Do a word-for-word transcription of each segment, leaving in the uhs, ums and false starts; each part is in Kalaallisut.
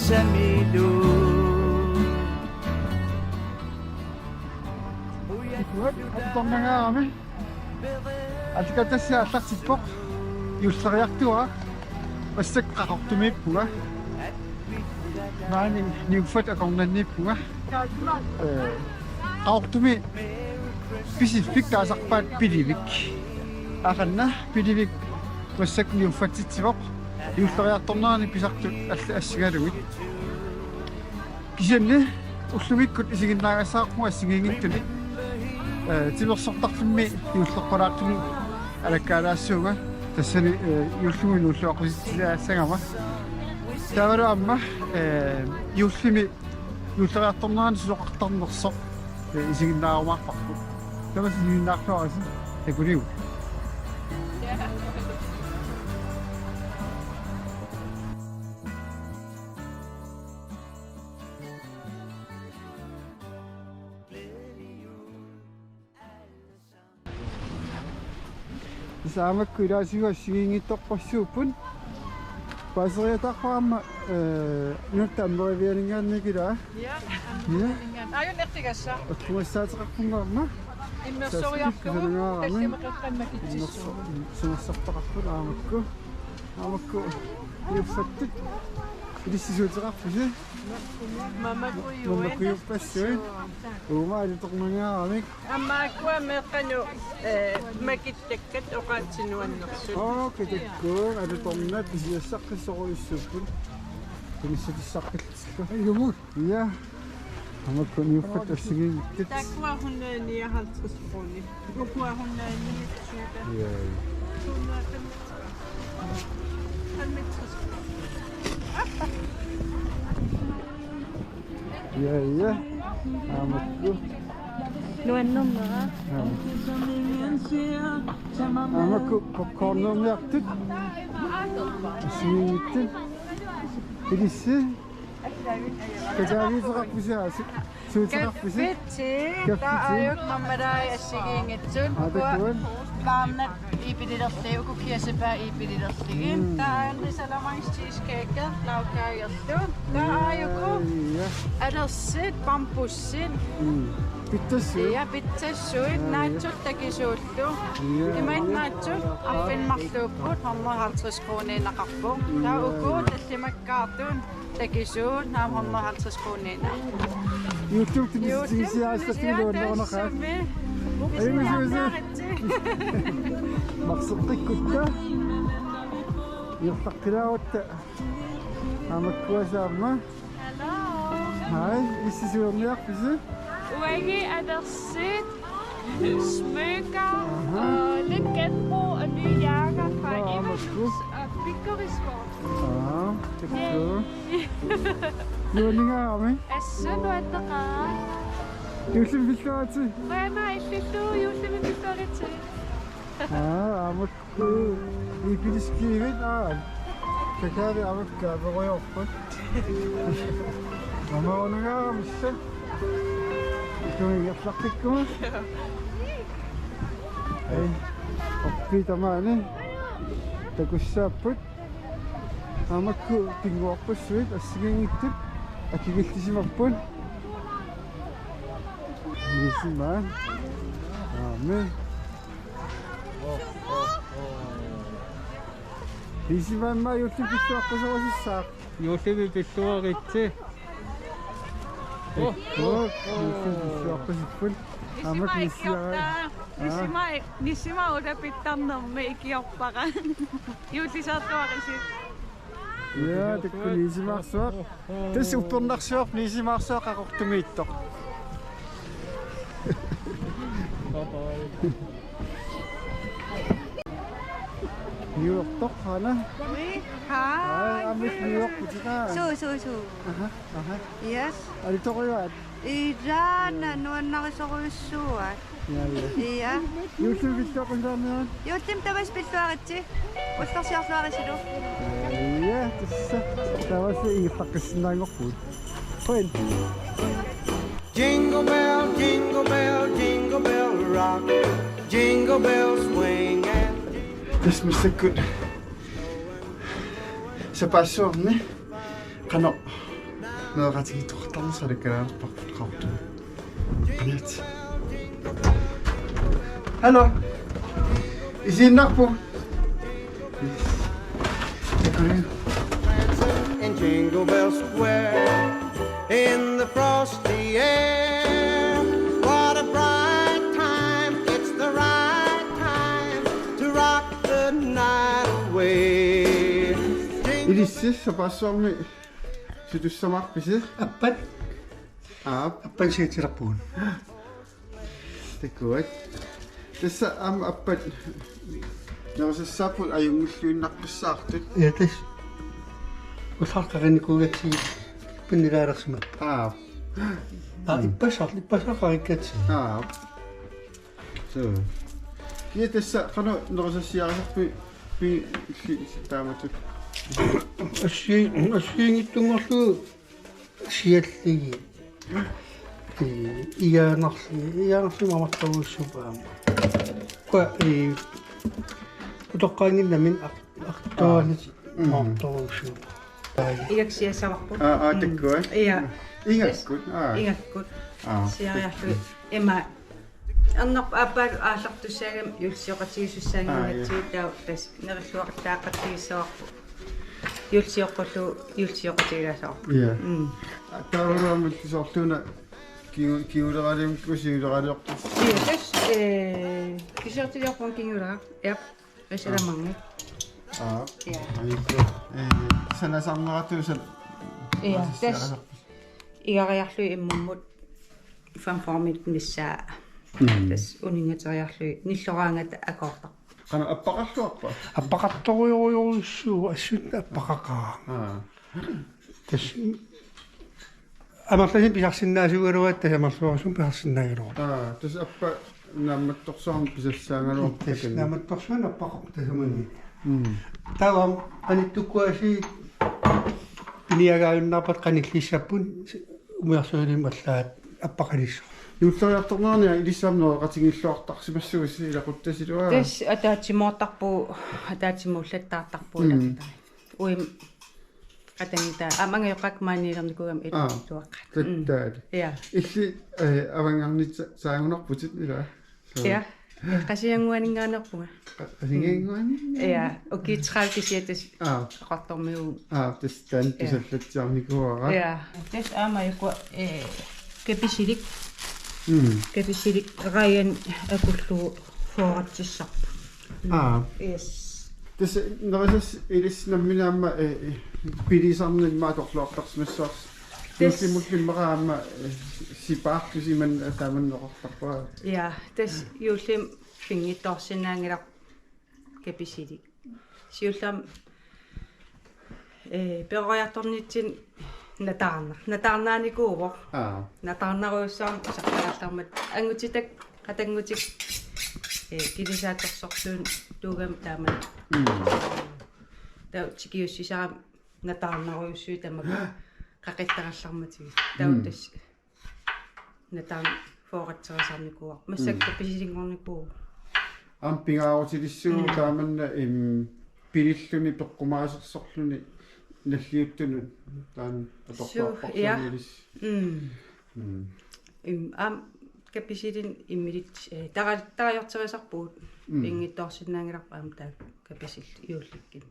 Tamilu. Uat, atornangaarami. Allakatassi aallartippoq. Juulleriartuaaq. Massakkut Qaqortumiippunga. Maani niuffata akornanniippunga. Ee, Qaqortumi pisiffik taasarpaat Pilivik. Aqagu Pilivik massakkut niuffatsitsivoq. Juulleriartornerani pisartut allat assigalugit. Kisianni ullumikkut isiginnaagassaarpunga assigiinngitsuni. Ee, timersortarfimmi juulleqqulaartunut alakkaalaassuunga tassani, ee, juullimi nuulluaqqusitsisaassagama. Taavalu aamma, ee, juullimi juulleriartornerani susoqartarnersoq, ee, isiginnaarumaarparput. Tamassi isiginnaarluarisi takuniuk. Tassa aammakku ilaatigut assigiinngitsorpassuupput. Paaseriataarpara aamma, ee, nunatta ammerivianinngaanniit ilaa. Ja, ja. Aamma. Aajuna ertigassaq. Akkumassaateqarpunga aamma. Immersoriarlugu, immerso-, tallimat qeqqanut makitsissuugut. Immersortaqarput aammakku. Aammakku niuffattut. Ilissi suuteqarpusi? Mamakujuit. Mamakujuppassuit. Uuma alutornangaaramik. Aamma ukua meeqqanut, ee, makittakkat oqaatsit nuannersut. Okay, takuuk, alutornat pisiassaqqissorujussuupput. Pinissatissaqqillutillu. Ilumut. Ja. Aammakku niuffattut assigiinngitsut. Taakku hundrede nioghalvtreds kroner. Ukua hundrede niogtyve. Ja. Hundrede femogtres. Ja, ja. Aammakku. Nuannernera. Ja. Aammakku popcornerniartut. Assigiinngitsut. Ilissi. Kataaviuteqarpusi aasiit. Suuteqarpusi? Kaffi. Kaffi. Taava aajuku marmelade assigiinngitsut. Aa, takuuk. Ukua paarnat iipililerlugit, uku kirsebær iipililerlugit. Mm. Taava aajuku risalemang cheesecake, lavkagerlu. Taava aajuku. Ja. Alersit, bambussit. Mm. Pitsassuit. Ja, pitsassuit. Ja, ja. Nachot takisuullu. Ja. Imaat nachot arfineq-marluupput, hundrede halvtreds kroniinnaqarpoq. Taava uku tallimakkaartut. Takisuut, naamik hundrede halvtreds kroniinnaq. YouTube-mi YouTube-mi tigisiaassappillu nuannerunaqaat. Tassami. Ajunngilaq. Marseqqikkutta. Iortaqqilaarutta. Aamma ukkuasaamma. Hallo. Hej, ilissi suerniarpisi? Uagut alersit. Smykker, aha, og lidt genbrug og nye jakker fra, nå, Eva Hus og Bikkerisgård. Aa, takuuk. Yay. Nuanningaarami? Assut nuanneqaaq. Juullimi pilluaritsi? Qujanaq illillu, juullimi pilluaritsi. Aa, aamma. Iipiliskiivit, aa. Kakaavi aamma kaaverujoorput. Aamma unangaarmassa. Itumigiarlaqqikkuma. Ai. Orpi tamaani. Takussaapput. Aammakku pinnguarpassuit assigiinngitsut akikillisimapput. Niisimaat. Aamma. Niisimaamma juullimi pilluaqqusorusussaaq. Juullimi pilluaritsi. Takuuk, juullimi pilluaqqusipput. Aamma niisimaat ikiortaa. Niisimaat, niisimaat ulapittarnermi ikiorpara. Juullisaartuarisi. Ja, takuuk niisimaarsuaq. Tassa uppernarsuaq, niisimaarsuaq Qaqortumiittoq. New York-toq, Hanna? Oui. Hej. Hej, aamma New York-putit. Suu, suu, suu. Aha, aha. Yes. Alutorivaat? Ilaana nuannarisorujussuuaat. Ja, ja. Ja. Juullimi pilluaqqusaarniarit? Juullimi tamaasa pilluaritsi. Ulloq siorluarisilu. Ja, tassa. Tamaasa ingerlaqqissinnaanngorpugut. Qujan. Jingle bell, jingle bell, jingle bell rock. Jingle bells swing and jingle. Tassa massakkut sapaassuarni qanoq Meeqqat ikitortarnisarikkaarparput. Qanit. Hallo. Isiinnarpoq. Yes. Takuuk. In Jingle Bell Square, in the frosty air, what a bright time, it's the right time to rock the night away. Ilissi sapaassuarmi sutussamaarpisi? Appat. Aap. Appat siatsilerpugut. Takuuk. Tassa aamma appat nerisassapput ajunngilluinnaqqissaartut. Ja, tassa. Ullaaq qarinikuugatsigit pinnilaalersimapput. Aap. Aa, mm. Ippassaq, ippassaq qarikkatsigit. Aap. So. Kia tassa qanoq nerisassiarisarpit pi-, pi-, taamatut. Assi-, assigiinngitsunngorlugu sialligi. Ee, iigaanarli-, iigaanarlugit mamartorujussuupput aamma. Kua, ee, utoqqaannginnami aq-, aqqusaarlutik. Mm. Mamartorujussuupput. Igaksiassavarput. Aa, aa, mm. Takuuk. Ja. Igakkut, aa. Igakkut. Aa. Siariarlugit. Ima Annerpaap aappaalu aallartussaagami juullisioqatigiissussaannginnatsigit. Aa, ja. Taava tassa nerilluaqattaaqatigiissavarput. Juullisioqqullugu juullisioqatigilaassavarput. Ja. Mm. Taavalu aamma soorluuna kingu-, kinguleraliorput, siuleraaliorput. Ja, tassa, ee, kisiartiliorpunga kingulera. Ja. Risalamangi. Aa. Ja. Ajukku. Ee, sanasarneratuusat. Ja, tassa. Igariarlugit immammut femogfyrre missaa. Mm. Tassa uninngateriarlugit nilloraangata akoortarpoq. Qanoq appaqarluarpa? Appaqartorujorujussuuvoq, assut appaqaqaaq. Aa. Tassa amerlasuunik pisarsinnaasuugaluarpara, tassa amerlasuunik pisarsinnaagaluarpara. Aa, tassa appat naammattorsuarnik pisassaagaluarpat. Tassa takanna. Naammattorsuarnik appaqarpoq tasamani. Mm. Taava qanittukkut aasiit piniagaajunnaarpat qanillissapput umiarsualimmut allaat appaqalissaaq. Juulleriartornerani ilissi aamma nereqatinngilluartarsimassagussi ilaquttasilu, aa? Tassa ataatsimoortarpugut, ataatsimoorlattaartarpugut. Mm. Ilaquttaat. Uima qatanngutaa. Aamma angajoqqaakka maaniilernikuugami. Aa, illuaqqat. Tattaali. Mm. Ja. Illit, ee, avannarnissaagunarputit, ilaa? So. Ja. Qasigiannguaninngaanneerpunga. Qa-, Qasigiannguani? Ja. Ukiut tredive kisiat tassa. Aa. Qaqortormiu. Aa, tassa taanna. Ja. Tusallatsiarnikuuara. Ja. Tassa aamma ajukku, ee, kapisilik. Mm. Kapisilik Ryan akullugu fyrrertissarput. Aa. Yes. Tassa nerisassat ilissi nammineq aamma, ee, ee, pilisarneq immaqa atorluartarsimassavarsi. Tassa. Juullimullu immaqa aamma, ee, sipaartusi imannak taamannak oqartarpara. Ja, tassa juullimi pinngitsoorsinnaanngilarput kapisilik. Siullermik, ee, peroriartornitsinni nataarnar-, nataarnaanikuuvoq. Aa. Nataarnarujussuarnik pisartagallarmat. Angutitak qatanngutik, ee, kilisaattorsorluunniit tuugami taamani. Mm. Taava tikiussisarami nataarnarujussuit tamakku qaqittagallarmatigit. Taava, mm, tassa nataarneq fyrrerterisarnikuuara. Massakkut, mm, kapisilinngornikuuvoq. Aamma pingaarutilissuuvoq, mm, taamanna, im, pililluni peqqumaasersorluni nalliuttunut taanna atorluarparsi, ja, ilissi. Mm. Mm. Im, aamma kapisilinni immilit, ee, tara-, tarajorterisarpugut. Mm. Pinngitsoorsinnaanngilarput aamma taava kapisillit juullikkut.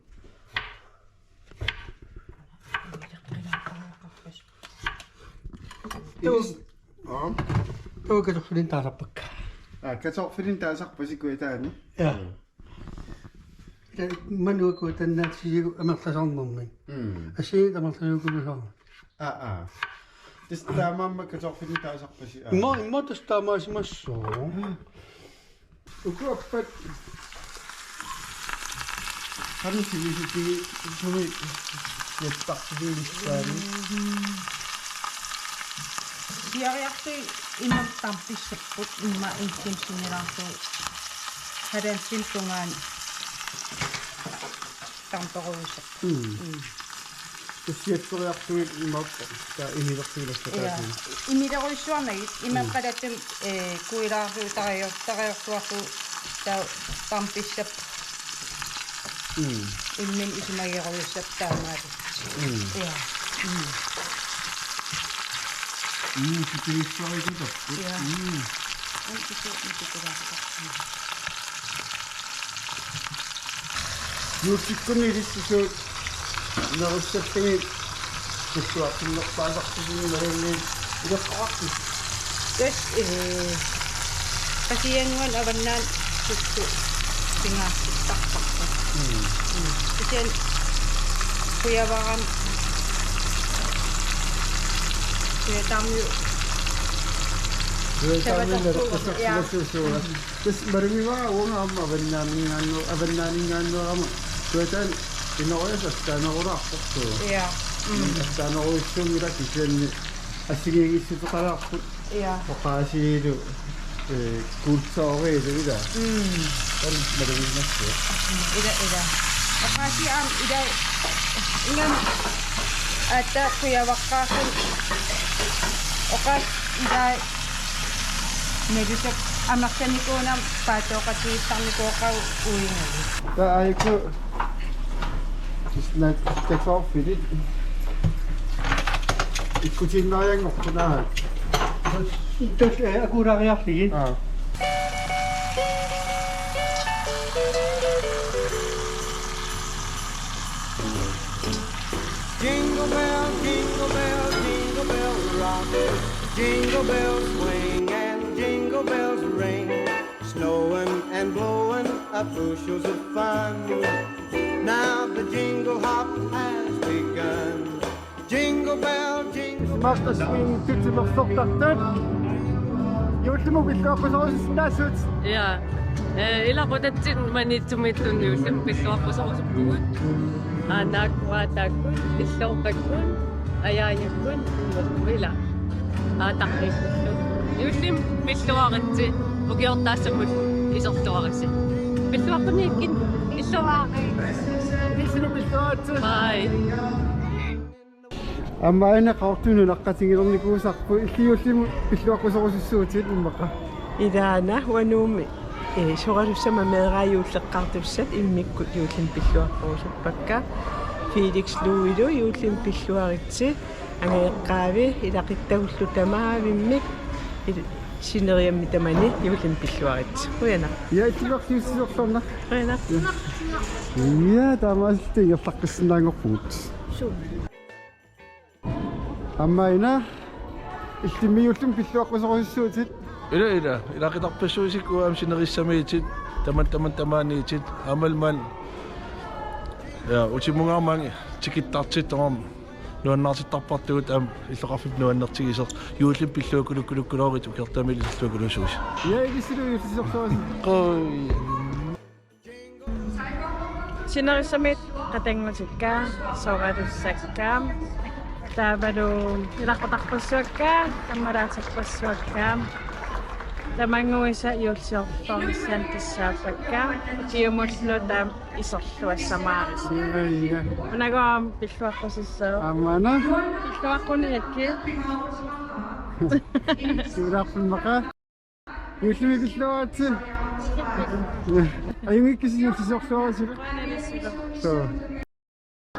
Ilis-, aa. Taava kartoffelinik taasarpakka. Aa, kartoffelinik taasarpasi kujataani? Ja. Mm. Ila manuaku tannaatisigu amerlasarnermik. Mm. Assigiinngitsut amerlasuukulusarneq. Aa, aa. Tassa taamaammat kartoffelinik taasarpasi, aa. Immaqa, immaqa tassa taamaasimassaaq. Uku appat. Qanoq sivisutigisumik siattarfigilissaanni? Siariartut imak tampissaapput, immaqa en time sinnilaarlugu halvanden time tungaanut tamperujussuupput. Mm. Mm. Tassa siatseriarlugit imaappoq, taava imilersuilassataasigut. Ja. Imilerujussuarnagit, mm, imaappoq qalatim, ee, kuilaarlugu tarajo-, tarajortuarlugu taava tampissaapput. Mm. Imminut isumagerujussuupput taamaallaat. Mm. Ja. Mm. Mm, sutigissaarikuutarput. Ja. Mm. Aamma kisianni tikilaarutarput. Juullikkunni ilissi suut nerissallugit pilluaqqinnerpaasartunik imaluunniit ileqqoqarpit? Tassa, ee, Qasigiannguani avannaani sukkut pingaartittarparput. Mm. Mm. Kisianni Kujavarami, Kujataamiut. Kujataamiut sapatorsuuvoq. Sapatorsuuvoq. Ja. Tassa malugivara uanga aamma avannaaninngaanneer-, avannaaninngaanneerama. Kujataani inooriassat assaanerulaarput. Ja. Mm. Assaanerujussuunngilaq kisianni assigiinngissuteqalaarput. Ja. Oqaasiilu, ee, kulturilu ila. Mm. Taanna malugiinnassaaq. Ila, ila. Oqaasii aamma ila ingammik aatsaat Kujavaqqaaffik. Oqaasii ila Nalusap amerlanikuunera paattooqatigiittarnikuugakkit uingali. Taava aajuku snack takoorfilit. Ikkutiinnarianngorput aamma. Tassa, ee, akuulaariarlugit. Aa. Jingle bell, jingle bell, jingle bell rock. Jingle bells swing and jingle bells ring. Snowing and blowing up bushels of fun. Now the jingle hop has begun. Jingle bell, jingle bell. Master Swing titsimersortartut. Juullimut pilluaqqusorusussinnaasuutit. Ja. Ee, ilaquttat Maniitsumiittunik juullimut pilluaqqusorusuppugut. Aanaakkuaatakkut, illoorpakkut, ajaajakkut, immorput ila. Aataqqikkullu. Juullimut pilluaritsi, ukiortaassamut iserluaritsi. Pilluaqquniakkit, illuaaqi. Juullimut pilluaritsi. Bye. Aamma aana Qaqortup nunaqqatigilernikuusarput, illit juullimut pilluaqqusorusussuutit immaqa? Ilaana uanga Nuummi, ee, soralussama meeraa juulleqqaartussat immikkut juullimut pilluaqqusuppakka. Felix Louilu juullimut pilluaritsi, angajoqqaavi ilaquttagullu tamaavimmik il-, sineriammi tamani juullimut pilluaritsi. Qujanaq. Ja, illit juullimut pilluaqqusorsuarna. Qujanaq. Ja, taamaasilluta ingerlaqqissinnaanngorpugut. Suu. Aamma aana, illimmi juullimut pilluaqqusorusussuutit? Ila, ila, ilaquttarpassuusikkut aamma sinerissamiittut, tamanna, tamanna, tamaaniittut, aammalu maani. Ja, utimut aamma tikittartut tamarmik nuannaartittarpartugut aamma illoqarfimmut nuannertigisoq. Juullimut pilluaqqulukkulukkuloorit ukiortaamilu iserluaqquluusuusi. Ja, ilissilu juullisorsuarisi. Qoi. Sinerissamiittut qatanngutikka, soralussakka, taavalu ilaquttarpassuakka, kammalaasarpassuakka, tamannguisa juullisiortornissaanut kissaappakka, ukiumullu taama iserluassamaarisi. Ja, ja. Unagu aamma pilluaqqusussaavoq. Aamma aana. Pilluaqquniakkit. Siullerpaamik. Juullimut pilluaritsi. Ajunngikkussi juullisiorsuarisi. Suu.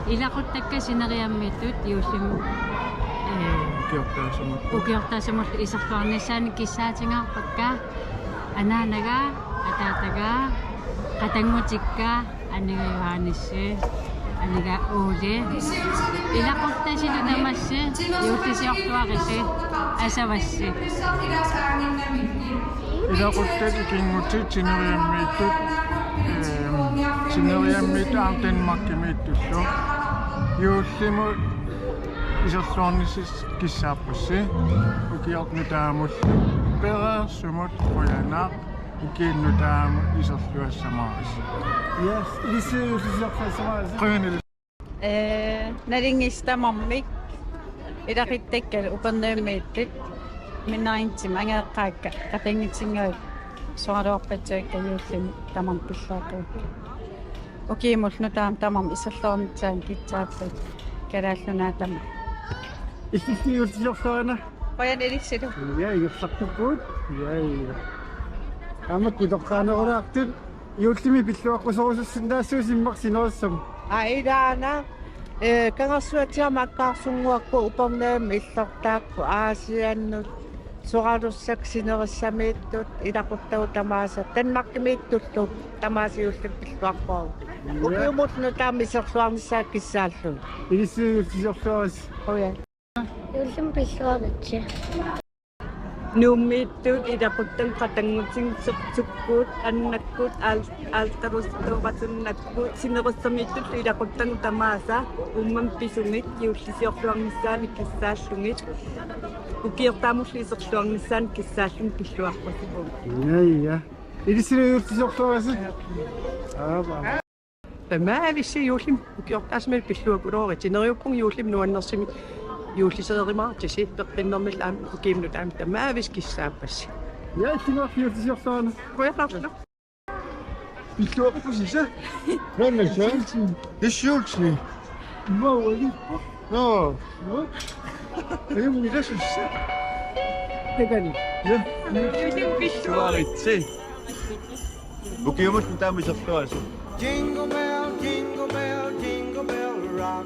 Ilaquttakka sineriammiittut juullimut, ee, ukiortaassamut, ukiortaassamut iserluarnissaanut kissaatingaarpakka. Anaanaga, ataataga, qatanngutikka, aniga Johannes, aniga Ole. Ilaquttasilu tamassi, juullisiorsuarisi, asavassi. Ilaquttat ikinngutit sineriammiittut, ehm, sineriammiittut aamma Danmarkimiittullu. Juullimut iserluarnissaq kissaappassi. Ukiorput nutaamut pereersumut qujanaq. Ukiut nutaamut iserluassamaarisi. Yes, ilissi juullisiorsuassamaarisi. Qujanaq. Ee, nalinginnaasumik ilaquttakka Upernavimmiittut minnerunngitsumik angajoqqaakka qatanngutinnguit soraluarpassuakka juullimut tamarmik pilluaqqukkit. Ukiumullu nutaamut tamarmik iserluarnissaanut kissaapput Kalaallit Nunaat tamarmi. Illillu juullisiorsuarina. Qujanaq ilissilu. Ja, ingerlaqqippugut. Ja, ja. Aamma kutoqqaanerulaartut. Juullimi pilluaqqusorusussinnaasuusi immaqa sinerissami. Aa, ilaana. Ee, Kangersuatsiamut akkaarsunnguakku Upernavimmi illortaakku Aasiannut soralussakka sinerissamiittut ilaquttagut tamaasa Danmarkimiittullu tamaasa juullimi pilluaqquagut. Ukiumullu nutaamik iserluarnissaat kissaallugit. Ilissi juullisiorluarisi. Uja. Juullimi pilluaritsi. Nuummiittut ilaquttagut qatanngutigut, Sertikkuut, Annakkut, Al-, Altarup Stooratunngakkut, sinerissamiittullu ilaquttagut tamaasa, uummamik pisumik, juullisiorluarnissaanik kissaallugit, ukiortaamullu iserluarnissaanik kissaallugit pilluaqqusivugut. Ja, ja. Ilissilu juullisiorluarisi? Aap. Tamaavissi juullimi ukiortaasumik pilluakulooritsi. Neriuppunga juullimi nuannersumik juullisererumaartusi peqqinnermillu aamma ukiumut aamma tamaavissi kissaappassi. Ja, illimmi juullisiorluarisi. Qujanarlu. Pilluaqqusisi. Nuannersuaq. Issimi juullimi. Mauali. Nå. Nå. Ej, mun er så. Det gør det. Ja. Pilluaritsi. Ukiumut nutaamik iserluarisi. Jingle bell, jingle bell, jingle bell rock.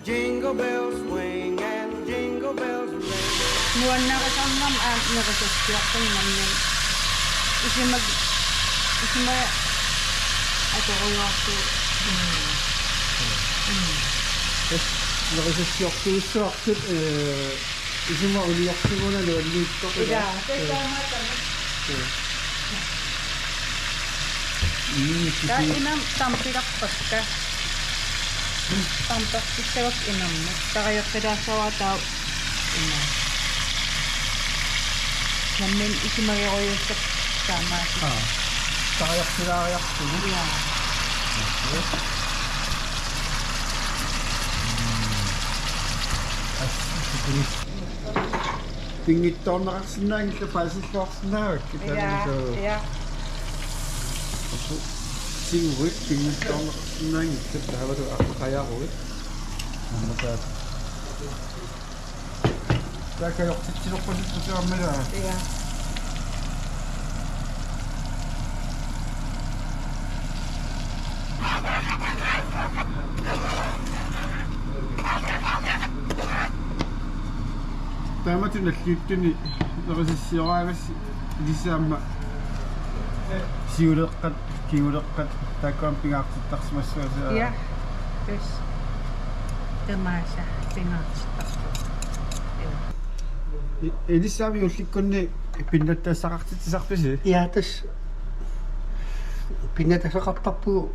Jingle bells swing and jingle bells ring. Nuannarisarnam aam nerisassiortarnammi. Isima, isima atorujoortu. Mm. Mm. Nerisassiortuussaartut, eh, isima uliorsigunani alliittoq. Ila, tassa taamaattoq. Mm, taava kisi- inam tampilarpakka. Tampertissavakka inammat. Tariaqqilaassavat taava inam. Nammineq isumagerujussuaq taamaattoq. Aa. Tariaqqilaariartigu. Ja. Assut. Pinngitsoorneqarsinnaanngillat, paasilluarsinnaavakkit. Ja, taanna. Ja. Tiguit pinngitsoorneqarsinnaanngillat, taavalu aqqajaruit. Aamma taava. Taava kajortitsilerpasippusi aamma ilaa. Ja. Taamatut nalliuttuni nerisassioraagassi ilissi aamma siuleqqat, kinguleqqat, taakku aamma pingaartittarsimassavat. Ja. Tassa. Tamaasa pingaartittarput. Ja. I-, ilissi aamma juullikkunni pinnattassaqartitsisarpisi? Ja, tassa. Pinnattassaqartarpugut.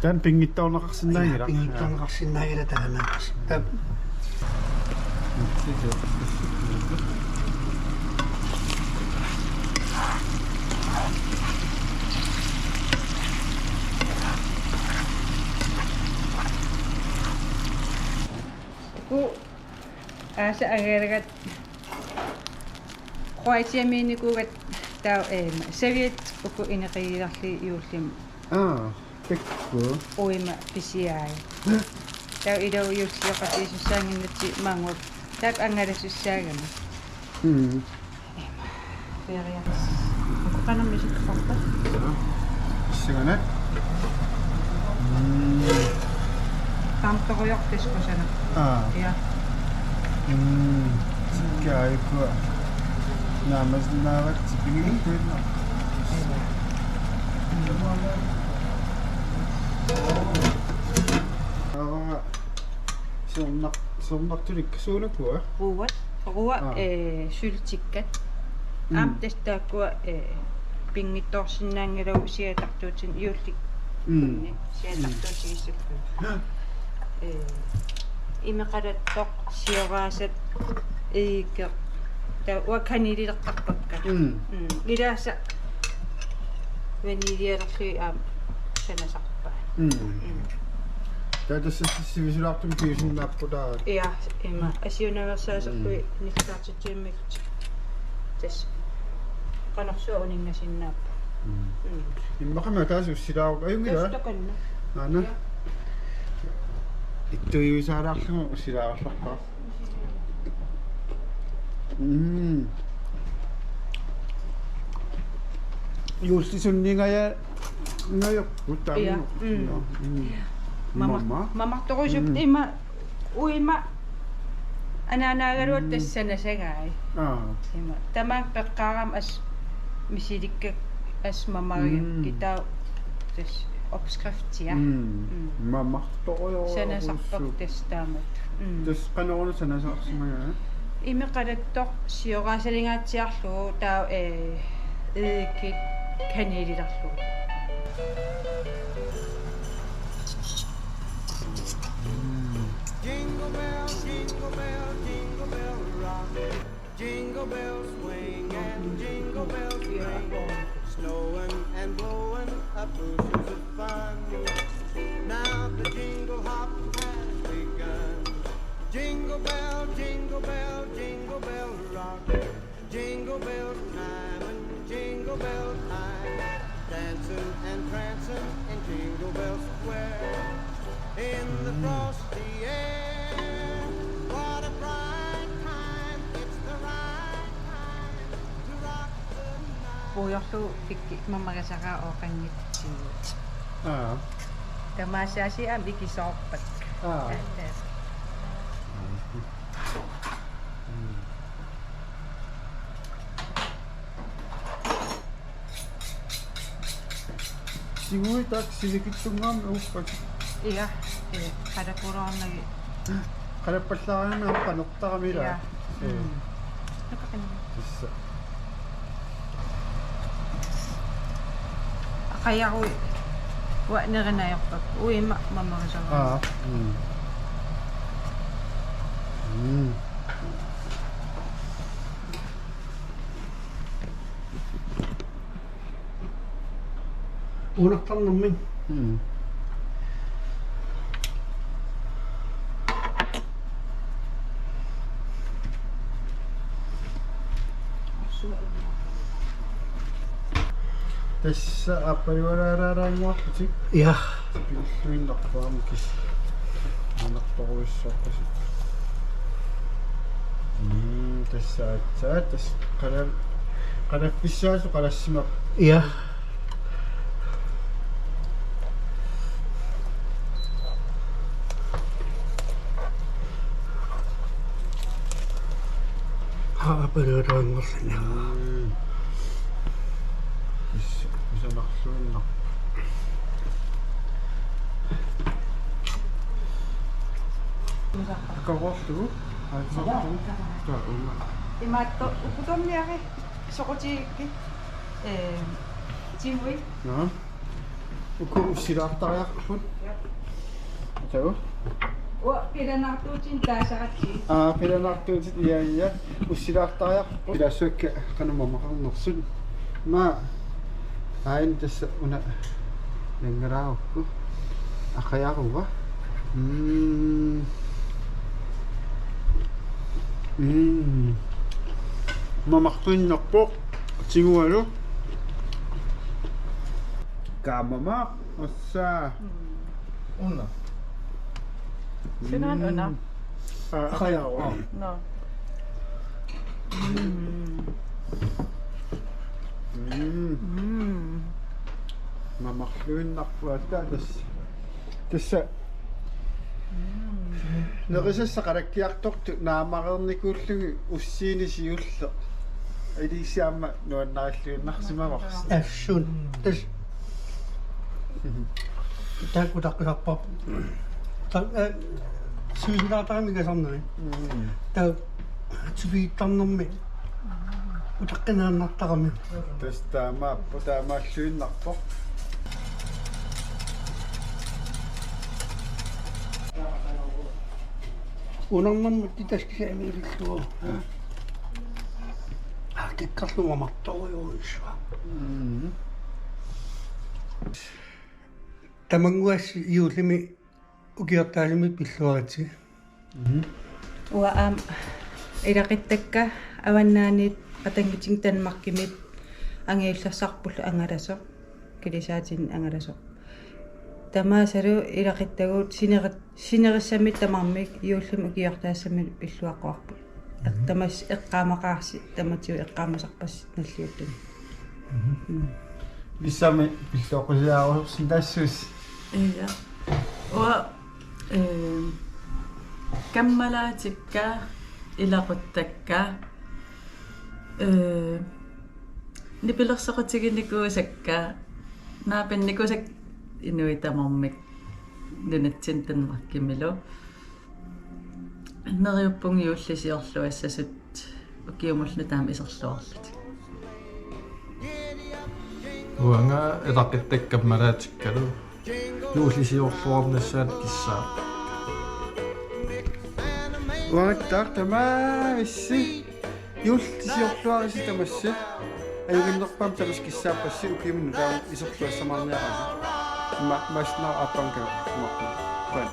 Taanna pinngitsoorneqarsinnaanngilaq. Ja, pinngitsoorneqarsinnaanngilaq taanna. Taava. Uku aasaq angalagat Kroatiamiinnikuugatta taava, eh, serviet uku ineqigilerlugit juullimi. Aa, taakku. Uima pisiaai. Taava ilaa juullioqatigiissussaannginnatsigit maannguakka. Taava angalasussaagami. Mm. Feria. Qanammi sikkorpat? Siganat. Mm. Tamtorujoq taskosana. Aa. Ja. Mm. Sikka aikuwa. Naamasinnaavat tipingikkit. Aa. Siornaq-, siornartulik suunakua? Ruuat. Ruuat, aa, eh, syltikkat. Mm. Aamma tassa taakkua, eh, pinngitsoorsinnaanngilagut siatartuutin juullik. Mm. Siatartuutigissapput. Mm. Eh, imeqalattoq, sioraasat, eggikeq. Taava uanga kanelilertarpakka. Mm. Mm. Ilaasa vaniljalerlugit aamma sanasarpaat. Mm. Mm. Taava tassa sivisulaartumik piusinnaapput taava. Ja, ima. Asiunaveersaaserput, mm, nilliartitsivimmik. Tassa. Qanorsuaq uninngasinnaapput. Mm. Mm. Immaqami ataaseq ussilaaruk ajunngilaq. Tassa takanna. Aana. Ja. Ittuiusaalaarlugu ussilaarallarpara. Mm. Juullisunningaja-, ngajoq, utaammi. Ja, mm. Ja, mm. Ja. Mama. Mama. Mamartorujussuupput. Mm. Ima uima anaanaagaluartoq. Mm. Tassa nasagai. Aa. Ima tamaanga peqqaarama assut misilikkakku assut mamarigakkit. Mm. Taava tassa opskriftia. Mm. Mm. Mamartorujussuupput. Sanasarparput tassa taamatut. Mm. Tassa qanoruna sanasaarsimagaa? Imeqalattoq sioraasalinngatsiarlugu taava, eh, eddikit kanelilerlugu. Jingle bell, jingle bell, jingle bell rock. Jingle bells swing and jingle bells ring. Snowing and blowing up bushels of fun. Now the jingle hop has begun. Jingle bell, jingle bell, jingle bell rock. Jingle bells chiming, jingle bell time. Dancing and prancing in Jingle Bell Square. In the frosty air, what a bright time. It's the right time to rock the night. Puujorlugu tikki mamarisaraa oqanngitsugut. Aa. Tamaasa aasiit aamma ikisoorpakka. Aa. Aa. Mm. Tiguit taakku sivikitsunnguamik uuppat. Ia, ia, qalappallaarnagit. Qalappallaarnagit aamma panertarami ilaa. Ia. Ia. Mm. Tassa. Aqajarui uanga nerineq ajorpakka. Uima mamarisaraa. Aa, mm. Mm. Uunartarnermi. Mm. Tassa aappalulaaraaraannguarlutik. Ia. Pilluinnarpaamik. Uunartorujussuuppasi. Mm, tassa aatsaat, tassa qala-, qalaffissaasoq qalassimappat. Ia. Aappalulaaraannguarluni. Mm. Is-, isanarluinnaq. Akaruarlugu. Aatsaarlugu. Taa uuma. Imaattoq uku torniari soqutigikkit. Eh, Timui. Naa. Uku ussilaartariaqarput. Taava. Uanga qilanaartuutit taasaratsigu. Aa, qilanaartuutit, ia, ia. Ussilaartariaqarput. Ilaassuakka qanoq mamaqarnersut. Maa. Aajuna tassa una nanngalaarukku. Aqajarua. Mm. Mm. Mamartuinnarpoq. Tigualu. Kaamama. Assa. Una. Sinaani una. Mm. Aa, aqajarua. Naa. Mm. Mm. Mm. Mamarluinnarpoq aatsaat tassa. Tassa. Mm. Nerisassat qalakkiartortut naammareernikuullugit ussiini siulleq. Ilissiamma nuannarilluinnarsimavarsi. Assut. Tassa. Taakku utaqqisarparput. Ta-, eh, sivisuumik taama ikiortarami. Mm. Taava sivisuumik taanna utaqqinaannartarami. Tassa taamaappoq, taamaalluinnarpoq. Uunarnermut titaskisat immiullugu. Aa, kikkarlugu mamartorujussuaq. Mm. Tamannguassi juullimi ukiortaasumik pilluaritsi. Mhm. Uanga aamma ilaquttakka avannaaniit qatanngutinnut Danmarkimut angajullersarpullu angalasoq, kilisaatinik angalasoq. Tamaasalu ilaquttagut sinerit-, sinerissami tamarmik juullimi ukiortaassamik pilluaqquarput. Mhm. Tamassi eqqaamaqaarsi, tamatigut eqqaamasarpassi nalliuttuni. Mhm. Mm. Ilissami pilluaqqusiaarusussinnaassavassi. Ia. Uanga, eh, kammalaatikka, ilaquttakka, eh, nipilersoqatiginikuusakka, naapinnikuusakka inuit tamarmik nunatsinni Danmarkimilu. Neriuppunga juullisiorluassasut ukiumullu taama iserluarlutik. Uanga ilaquttakka kammalaatikkalu juullisiorluarnissaat kissaarpakka. Uangattaaq tamaavissi juullisiorluarisi tamassi. Ajuginnerpaamik tamassi kissaappassi ukiumut taama iserluassamaarniarami. Ma-, maassinnaavoq aappaammut kajortumarput. Qujan.